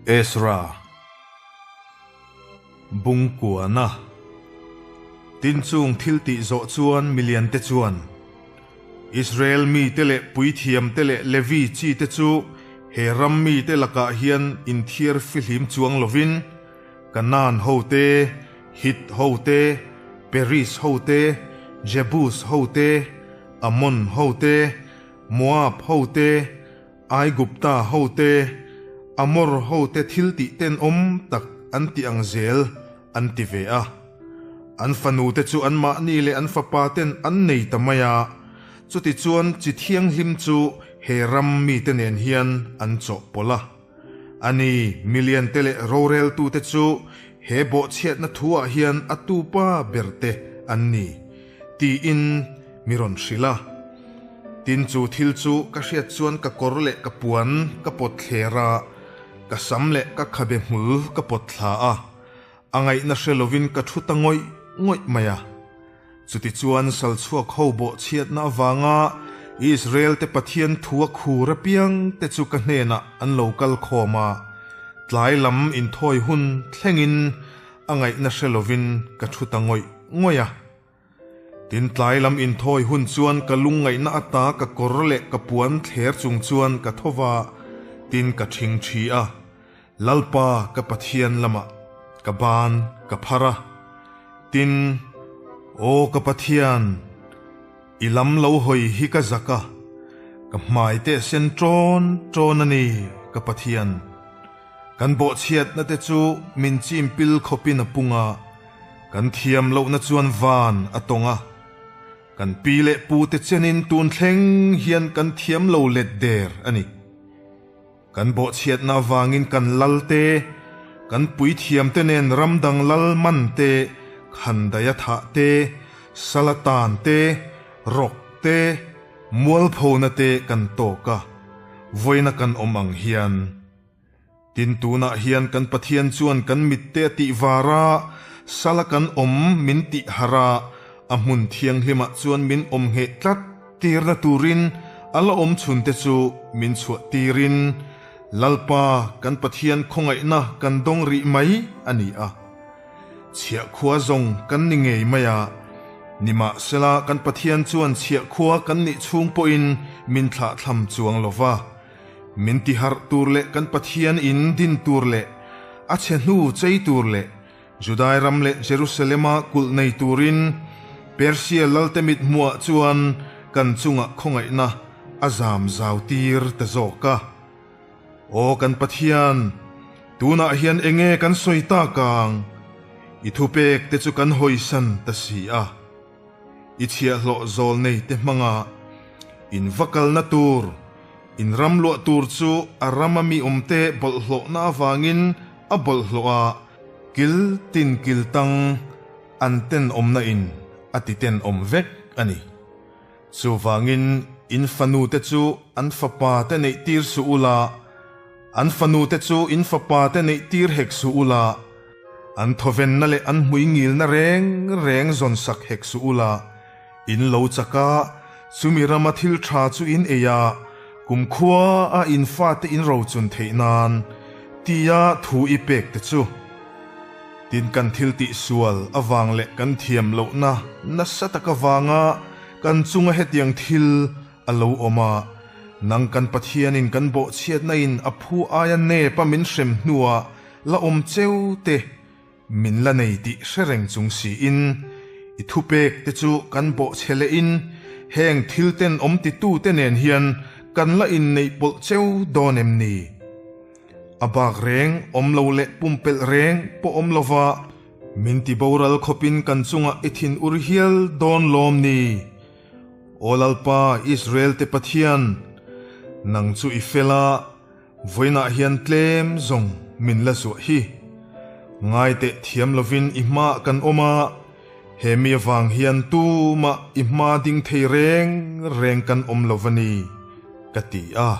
Ezra Bungkuana Tin chung thil tih zawh chuan miliante chuan Israel mite leh puithiamte leh Levi chite chu he ram mite lakah hian inthiar fihlim chuang lovin Kanaan hote, Hit hote, Peris hote, Jebus hote, Ammon hote, Moab hote, Aigupta hote, Amor hote thil tih tenawm tak an ti ang zel an ti ve a. An fanute chu anmahni leh an fapaten an nei ta mai a, chutichuan chi thianghlim chu he ram mite nen hian an chawhpawlh a. A ni, miliante leh roreltute chu he bawhchhiatna thuah hian a tupa berte an ni, tiin mi rawn hrilh a. Tin chu thil chu ka hriat chuan ka kawr leh ka puan ka pawt thler a, ka sam leh ka khabe hmul ka pawt thla a, a ngaihna hre lovin ka thu ta ngawih ngawih mai a. Chutichuan salchhuak ho bawhchhiatna avanga Israel-te Pathian thu a khur apiang te chu ka hnenah an lo kal khawm a, tlai lam inthawi hun thlengin a ngaihna hre lovin ka thu ta ngawih ngawih a. Tin tlai lam inthawi hun chuan ka lungngaihna ata ka kawr leh ka puan thler chung chuan ka tho va, tin ka thing thi a. Lalpa ka Pathian lamah ka ban ka phar a, tin, Aw ka Pathian, i lam lo hawi hi ka zak a, ka hmai teh sen ṭawn ṭawn a ni, ka Pathian. Kan bawhchhiatna te chu min chim pil khawpin a pung a, kan thiam lohna chuan van a tawng a. Kan pi leh pu te chenin tun thleng hian kan thiam lo let der a ni. Kan bawhchhiatna avangin kan lal te, kan puithiam te nen ramdang lal man te, khandaia thah te, sala tan te, rawk te, mualphona te kan tawk a, vawiina kan awm ang hian. Tin tunah hian kan Pathian chuan kan mitte a tih var a, sala kan awm min tih harh a, a hmun thianghlimah chuan min awm ngheh tlat tirna turin a la awm chhunte chu min chhuah tirin Lalpa kan Pathian khawngaihna kan dawng rih mai a ni a. Chhiahkhua zawng kan ni ngei mai a, nimahsela kan Pathian chuan chhiahkhua kan nih chhung pawhin min thlahthlam chuang lo va. Min tiharh tur leh kan Pathian in din tur leh a chhe hnu chei tur leh Judai ram leh Jerusalema kulh nei turin Persia lalte mithmuhah chuan kan chungah khawngaihna a zam zau tir ta zawk a. Aw kan Pathian, tunah hian enge kan sawi tak ang? I thupek te chu kan hawisan ta si a. I chhiahhlawh zawl nei te hmanga in va kalna tur, in ram luah tur chu a rama mi awmte bawlhhlawhna avangin a bawlhhlawh a, kil tin kil tang an tenawmna in a ti tenawm vek a ni. Chuvangin in fanu te chu an fapa te neih tir suh ula, an fanu te chu in fapa te neih tir hek suh ula, An thawvenna leh an hmuingilna reng reng zawn sak hek suh ula, in lo chak a, chumi rama thil tha chu in ei a, kumkhua a in fate in rochun theih nan tia thu i pek te chu. Tin kan thil tih sual avang leh kan thiam lohna nasa tak avanga kan chunga hetiang thil a lo awm a, nang kan Pathianin kan bawhchhiatna in a phu aia nep a min hrem hnuah La awm cheu te min la nei tih hre reng chung siin i thupek te chu kan bawhchhe leh in heng thil ten awm titu te nen hian kan la inneih pawlh cheu dawn em ni? A bak reng awm lo leh pumpelh reng pawh awm lova min ti boral khawpin kan chungah i thin ur hial dawn lawm ni? Aw Lalpa Israel te Pathian, nang chu i fel a, Vawiinah hian tlem zawng min la zuah hi. Ngaiteh thiam lovin i hmaah kan awm a, he mi avang hian tumah i hma ding thei reng reng kan awm lo va ni, ka ti a.